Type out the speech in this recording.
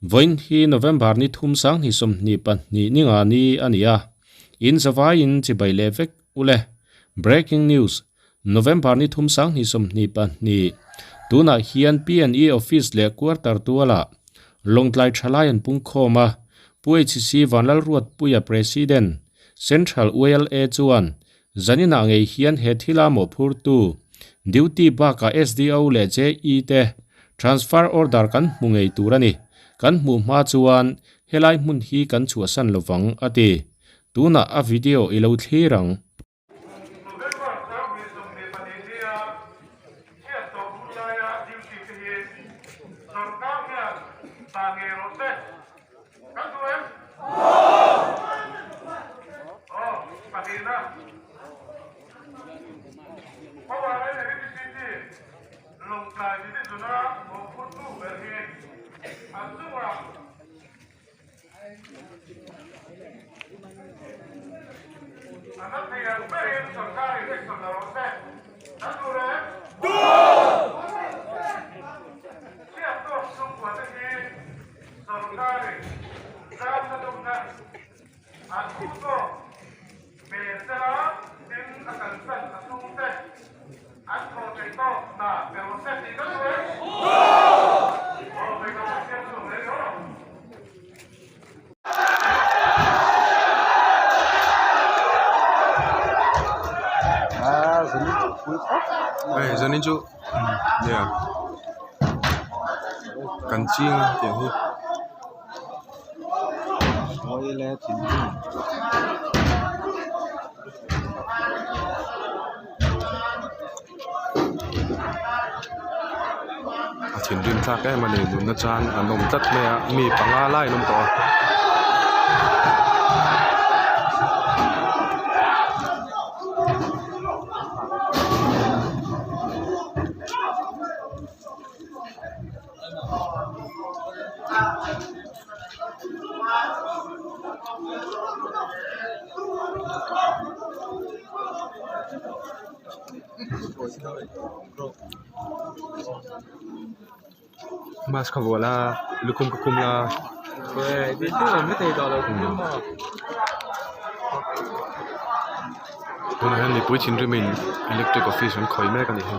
Vawiin hi November ni thum sanghnih 22 ni nga ni a ni a, in zavaiin chibai leh vek ule. Breaking news, November ni thum sanghnih 22, tunah hian PNE office leh quarter tualah Lawngtlai thalai an pungkhawm a, Pu HC Vanlalruatpuia President, Central YLA chuan Zaninah ngei hian he thila mawhphurtu duty bakah SDO leh JE te transfer order kan hmu ngei tur a ni. Kan hmuh hma chuan helai hmun hi kan chhuahsan lovang, a ti. Tunah a video i lo thlir ang. November 22 nia chhiat tawh hun laia duty te hi sorkar hian dah ngei rawh se. Kan duh em? Aw, pahnihna. Power and Electricity Lawngtlai Division-a mawhphurtu ber hi an chungah a na thei ang berin sorkarin action la rawh se. Kan duh em? Chhiat tawk chhungkua te hi Sorkarin zam na dumna an hmuh zawk hmel sela tin a kalsan a chhungte an thawh theih tawk hna pe rawh se tih kan duh em? Aw, hei ka Pathian chu hle ni aw. Hei zanin chu nia kan ching a tih ang hi. A thinrim thlak em a ni nunna chan an awm tlat mai a mi panga lai an awm tawh a. Mask ka vuah la lukhum ka khum la tunah hian mipui thinrimin electric office an khawih mek a nih hi.